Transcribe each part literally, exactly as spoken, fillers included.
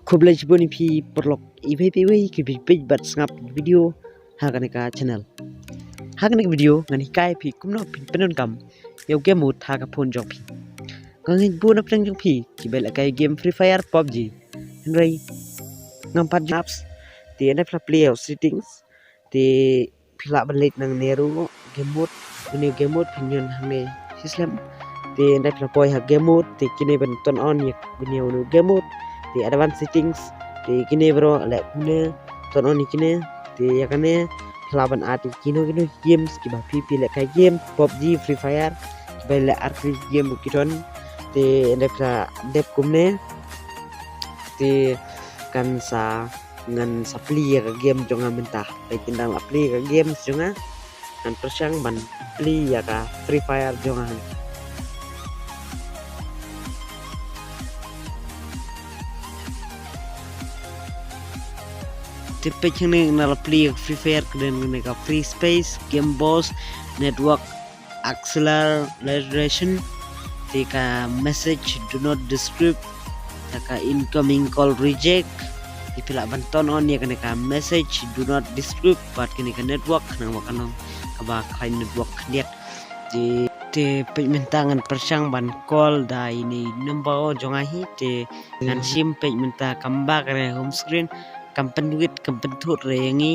Khublei shibun ïa phi paralok iwei pa iwei ki peit bad sngap video ha kane ka channel. Ha kane ka video ngan hikai ïa phi kumno phin pyndonkam ïa u game mode ha ka phone jong phi. Nga ngeit bun na pdeng jong phi kiba lehkai game Free Fire, PUBG. Hynrei ngam pat apps. Te ynda phi la plie ïa u settings, te phi lah ban leit nangne ruh game mode. Une u game mode phin ïoh hangne shi slem. Te ynda phi la poi ha game mode, te kine ban turn on ïa une u game mode. Te advanced settings, te kine baroh leh kumne, turn on ïa kine. Te ïa kane phi lah ban add ïa kino kino games kiba phi phi lehkai game, PUBG, Free Fire, kiba leh artylli ki game ruh ki don. Te ynda phi la dep kumne, te kan sa, ngan sa plie ïa ka game jong nga mynta. Peit, ynda la plie ïa ka game jong nga, ngan pyrshang ban plie ïa ka Free Fire jong nga. Te peit hangne, ynda la plie ïa ka Free Fire ka don kane ka free space, game pause, network acceleration, te ka message do not disturb, te ka incoming call reject. Te phi lah ban turn on ïa kane ka message do not disturb bad kane ka network, khnang ba kan long kaba khlaiñ network khyndiat. Te, te peit mynta ngan pyrshang ban call da ine i number jong nga hi, te ngan shim. Peit mynta kam bak re home screen, kam pynwit, kam pynthut re ïa ngi.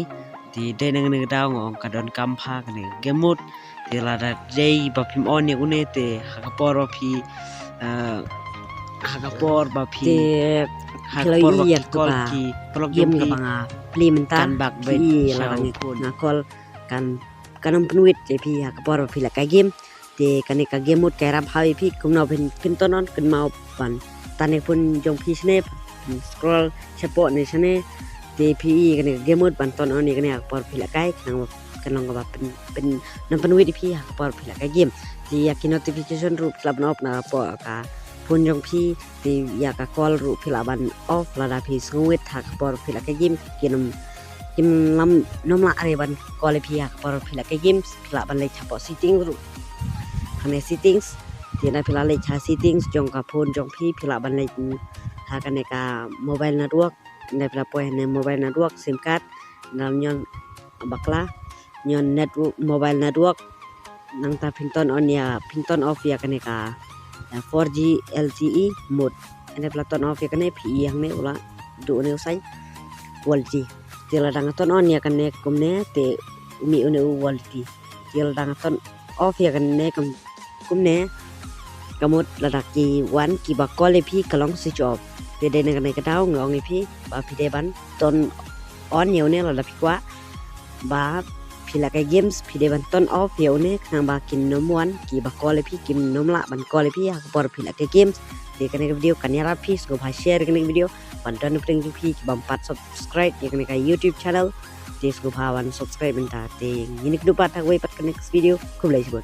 Te dei na kane ka daw nga ong ka donkam ha kane ka game mode. Te lada dei ba phim on ïa une, te ha ka por ba phi, eh, ha ka por ba phi, te ha ka por ba phi call ki paralok jong phi, kaba nga plie mynta, kan bak beit sha u phone. Nga call kan, kan ym pynwit ïa phi ha ka por ba phi lehkai game. Te kane ka game mode ka ïarap ha ïa phi kumno phin, phin turn on, kynmaw ban tan ïa ka phone jong phi shane, phin scroll shapoh ne shane. Te phi ïohi kane ka game mode ban turn on ïa kane ha ka por phi lehkai, khnang ba kan long kaba pyn, pyn, nang pynwit ïa phi ha ka por phi lehkai game. Te ïa ki notification ruh phi lah ban off na ka por ka phone jong phi. Te ïa ka call ruh phi lah ban off lada phi sngewwit ha ka por phi lehkai game. Kin ym, kin ym, ym lah re ban call ïa phi ha ka por phi lehkai game. Phi lah ban leit hapoh settings ruh. Hangne settings. Te ynda phi la leit ha settings jong ka phone jong phi, phi lah ban leit ha kane ka mobile network. Ynda phi la poi hangne mobile network, sim card, ynda ñion bakla, ñion network, mobile network. Nangta phin turn on ïa, phin turn off ïa kane ka, ïa four G L T E mode. Ynda phi la turn off ïa kane, phi ïohi hangne u la duh une u sign quality. Te lada nga turn on ïa kane kumne, te u mih une u quality. Te lada nga turn off ïa kane kum, kumne, ka mode lada ki wan kiba call ïa phi ka long switch off. Te dei na kane ka daw nga ong ïa phi ba phi dei ban turn on ïa une lada phi kwah ba phi lehkai games, phi dei ban turn off ïa une khnang ba kin ym wan kiba call ïa phi, kin ym lah ban call ïa phi ha ka por phi lehkai games. Te kane ka video kan ïarap phi, sngewbha share kane ka video ban don na pdeng jong phi kibym pat subscribe ïa kane ka YouTube channel. Te sngewbha wan subscribe mynta. Te ngin ïakynduh pat ha kawei pat ka next video. Khublei shibun.